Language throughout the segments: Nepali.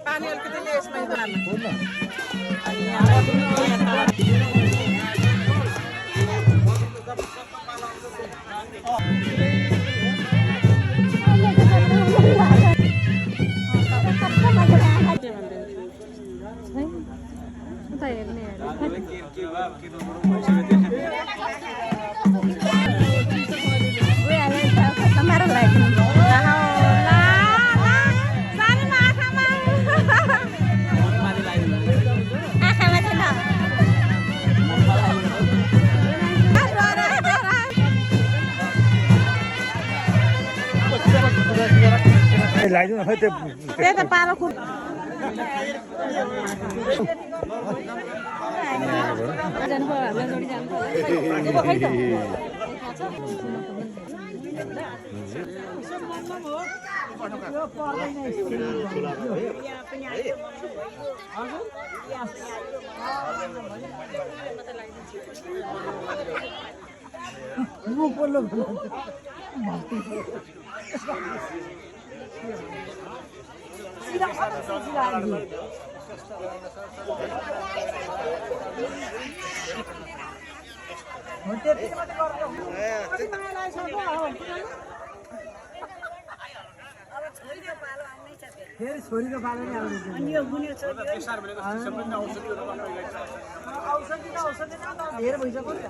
पानी अलिकति यसमै लाग्दैन खै त्यो त्यही त पारो खुद फेरि छोरीको पालो नै आउँछ अनि यो गुन्यो छोरी औषधि त धेरै भइसक्यो नि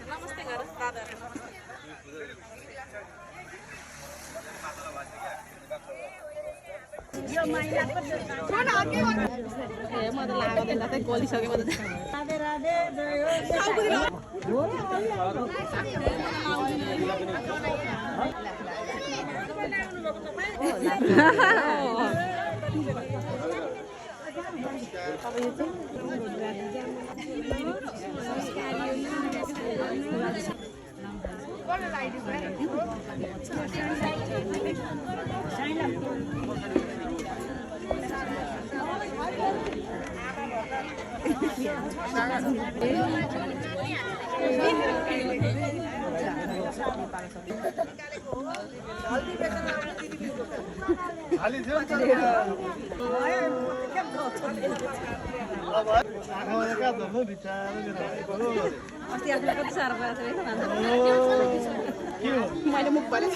नमस्ते गर दादा यो महिनाको म त लाग्दैन त गलिसके म त राधे राधे मैले मुख पनि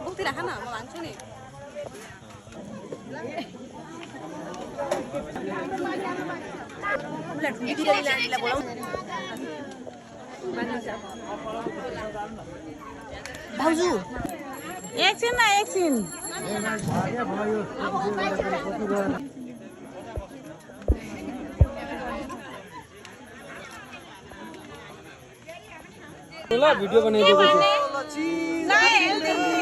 उति राख न म लान्छु नि भाउजू एकछिन न एकछिन ल भिडियो बनाइदिएको छु ल